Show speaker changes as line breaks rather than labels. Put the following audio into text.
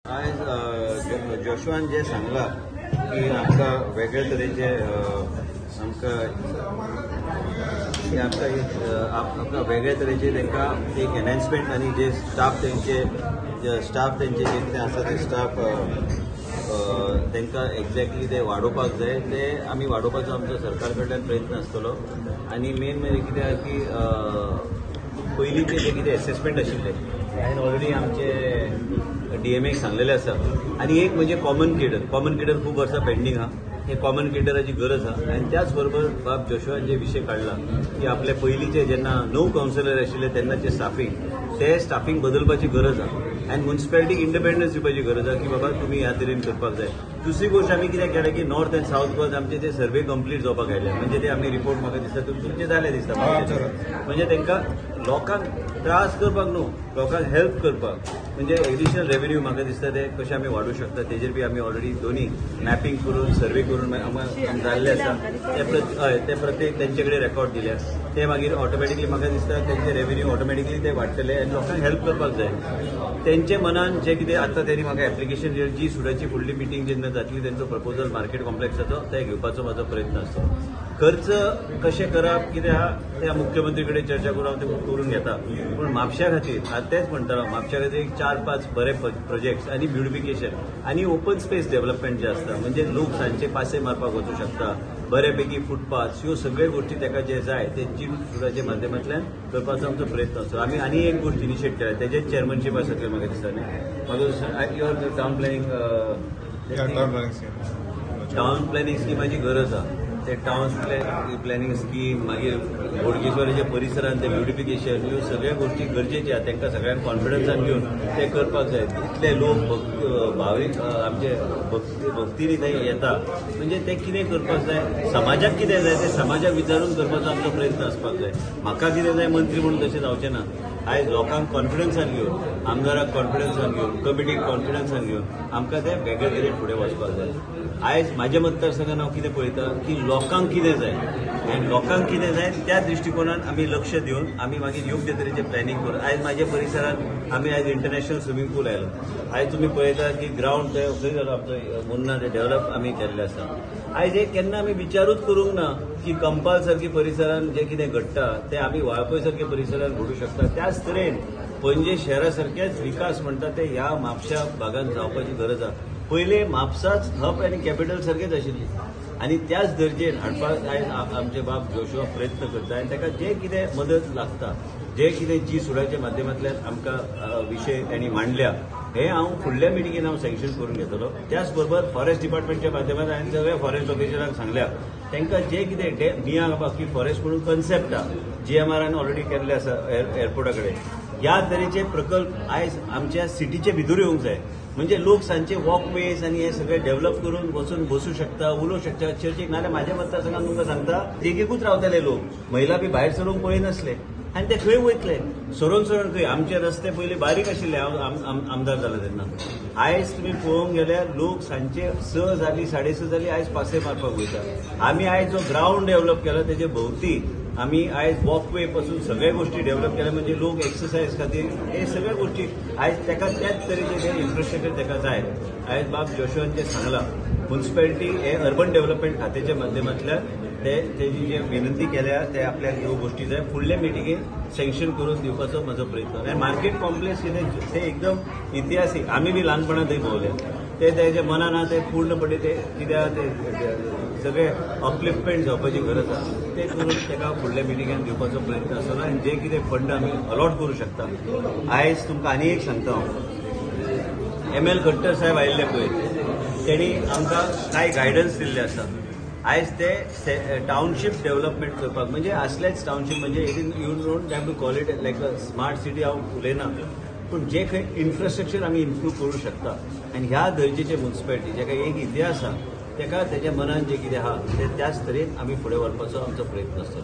आयज जोशुआन जे सांगला की आमकां वेगळे तरेचे आमकां आमकां वेगळे तरेचे तांकां एक एनहान्समेंट आनी जे स्टाफ तेंचे जे कितें आसा ते स्टाफ तांकां एक्झॅक्टली ते वाडोवपाक जाय, ते आमी वाडोवपाचो आमचो सरकार कडल्यान प्रयत्न आसतलो. आनी मेन म्हणजे कितें आहा की पयलींचे जे कितें एसेसमेंट आशिल्ले हांवें ऑलरेडी आमचे डीएमएक सांगलेले आसा. आनी एक म्हणजे कॉमन केडर खूब वर्सां पेंडींग आहा, हे कॉमन केडराची गरज आहा. आनी त्याच बरोबर बाब जोशुआन जे विशय काडला की आपले पयलींचे जेन्ना 9 कावन्सिलर आशिल्ले तेन्नाचे स्टाफींग, ते स्टाफींग बदलपाची गरज आहा आनी म्युनिसिपॅलिटीक इंडिपेंडन्स दिवपाची गरज आहा की बाबा तुमी ह्या तरेन करपाक जाय. दुसरी गोश्ट आमी कितें केलें की नॉर्थ अँड सावथ गोवा आमचे ते सर्वे कंप्लीट जावपाक आयले, म्हणजे ते आमी रिपोर्ट म्हाका दिसता तुमचे जाले दिसता, म्हणजे तांकां लोकांक त्रास करपाक न्हू, लोकांक हेल्प करपाक, म्हणजे एडिशनल रेवेन्यू म्हाका दिसता ते कशें आमी वाडूं शकता तेजेर बी आमी ऑलरेडी दोनी मॅपिंग करून सर्वे करून आमकां जाल्ले आसा. ते प्रत्येक तेंचे कडेन रेकॉर्ड दिल्या, ते मागीर ऑटोमॅटिकली म्हाका दिसता तेंचे रेवेन्यू ऑटोमॅटिकली ते वाडटले आनी लोकांक हेल्प करपाक जाय. तेंचे मनान जे कितें आतां तेणी म्हाका एप्लिकेशन जी सुडाची फुडली मिटींग जेन्ना जातली तेंचो प्रपोजल मार्केट कॉम्प्लेक्साचो ते घेवपाचो म्हाजो प्रयत्न आसता. खर्च कशें करप कितें आहा ते मुख्यमंत्री कडेन चर्चा करून हांव ते करून घेता, पूण म्हापश्या खातीर आतां तेंच म्हणटालो, म्हापश्या खातीर एक 4-5 बरे प्रोजेक्ट्स आनी ब्युटिफिकेशन आनी ओपन स्पेस डेव्हलपमेंट जे आसता, म्हणजे लोक सांजचे पासे मारपाक वचूं शकता, बऱ्यापैकी फुटपाथ, ह्यो सगळ्यो गोश्टी ताका जे जाय ते जी सुडाच्या माध्यमांतल्यान करपाचो आमचो प्रयत्न आसता. आमी आनी एक गोश्ट इनिशिएट केल्या, तेजेच चेअरमनशीप आसतलें म्हाका दिसता न्ही, म्हाका your town planning town planning स्किमाची गरज आहा. ते टावन प्लॅनिंग स्कीम मागीर बोडगेश्वराच्या परिसरांत ते ब्युटिफिकेशन, ह्यो सगळ्यो गोश्टी गरजेच्यो आहा. तांकां सगळ्यांक कॉन्फिडन्सान घेवन ते करपाक जाय. इतले लोक भावीक आमचे भक्तीनी थंय येता, म्हणजे ते कितें करपाक जाय, समाजाक कितें जाय ते समाजाक विचारून करपाचो आमचो प्रयत्न आसपाक जाय. म्हाका कितें जाय मंत्री म्हणून तशें जावचें ना. आयज लोकांक कॉन्फिडन्सान घेवन, आमदाराक कॉन्फिडन्सान घेवन, कमिटीक कॉन्फिडन्सान घेवन आमकां ते वेगळे तरेन फुडें वचपाक जाय. आयज म्हाज्या मतदारसंघान हांव कितें पळयता की लोकांक कितें जाय आनी लोकांक कितें जाय त्या दृश्टिकोनान आमी लक्ष दिवन आमी मागीर योग्य तरेचें प्लॅनिंग करून आयज म्हाज्या परिसरांत आमी आयज इंटरनॅशनल स्विमींग पूल आयलो. आयज तुमी पळयता की ग्रावंड ते खंय जालो आमचो मुन्ना ते डेव्हलप आमी केल्ले आसा. आयज हे केन्ना आमी विचारूच करूंक ना की कंपाल सारकी परिसरांत जें कितें घडटा तें आमी वाळपय सारके परिसरांत घडूं शकता. त्याच तरेन पणजे शहरा सारकेच विकास म्हणटा ते ह्या म्हापश्या भागांत जावपाची गरज आसा. पयले म्हापसाच हब आनी कॅपिटल सारकेच आशिल्ली आनी त्याच दर्जेन हाडपाक आयज आमचे बाब जोशुआ प्रयत्न करता आनी ताका जे कितें मदत लागता, जे कितें जी सुडाच्या माध्यमांतल्यान आमकां विशय तांणी मांडल्या हे हांव फुडल्या मिटिंगेन हांव सँक्शन करून घेतलो. त्याच बरोबर फॉरेस्ट डिपार्टमेंटच्या माध्यमांत हांवें सगळ्या फॉरेस्ट ऑफिसरांक सांगल्या तांकां जे कितें मियावाकी फॉरेस्ट म्हणून कन्सेप्ट आहा, जीएमआरान ऑलरेडी केल्ले आसा एअरपोर्टा कडेन, ह्या तरेचे प्रकल्प आयज आमच्या सिटीचे भितर येवंक जाय. म्हणजे लोक सांजचे वॉकवेज आनी हे सगळे डेव्हलप करून वचून बसूं शकता, उलोवंक शकता चर्चेक. नाजाल्यार म्हाज्या मतदारसंघात तुमकां सांगता देगेकूच रावतले लोक, महिला बी भायर सरूंक पळयनासले आनी ते खंय वयतले सरून सरून खंय. आमचे रस्ते पयलीं बारीक आशिल्ले हांव आमदार जालो तेन्ना. आयज तुमी पळोवंक गेल्यार लोक सांजचे 6 जाली 6:30 जाली आयज पासे मारपाक वयता. आमी आयज जो ग्रावंड डेव्हलप केला तेजे भोवती आमी आयज वॉकवे पासून सगळ्या गोश्टी डेव्हलप केल्या, म्हणजे लोक एक्सरसायज खातीर हे सगळ्या गोश्टी आयज ताका त्याच तरेचे जे इन्फ्रास्ट्रक्चर ताका जाय. आयज बाब जोशुआन जे सांगलां म्युनिसिपॅलिटी हे अर्बन डेव्हलपमेंट खात्याच्या माध्यमांतल्यान ते तेजी जे विनंती केल्या ते आपल्याक ह्यो गोश्टी जाय फुडल्या मिटिंगेक सँक्शन करून दिवपाचो म्हजो प्रयत्न. आनी मार्केट कॉम्प्लेक्स कितें ते एकदम इतिहासीक, आमी बी ल्हानपणांत थंय भोंवले, ते तेजे मनान आहा ते पूर्णपणे ते कित्याक ते सगळे अपलिफ्टमेंट जावपाची गरज आहा ते करून ताका फुडल्या मिटिंगेन दिवपाचो प्रयत्न आसतलो. आनी जे कितें फंड आमी अलॉट करूं शकता. आयज तुमकां आनी एक सांगता हांव, एम.एल. खट्टर साहेब आयिल्ले पळय तेणी आमकां कांय गायडन्स दिल्ले आसा. आयज ते टावनशीप डेव्हलपमेंट करपाक, म्हणजे असलेच टावनशीप म्हणजे it is you don't have to call it like a smart city हांव उलयना, पूण जे खंय इन्फ्रास्ट्रक्चर आमी इम्प्रूव करूं शकता आनी ह्या दर्जेचे म्युनिसिपॅलिटी जेका एक इतिहास आहा तेका तेज्या मनान जें कितें आहा तें त्याच तरेन आमी फुडें व्हरपाचो आमचो प्रयत्न आसतलो.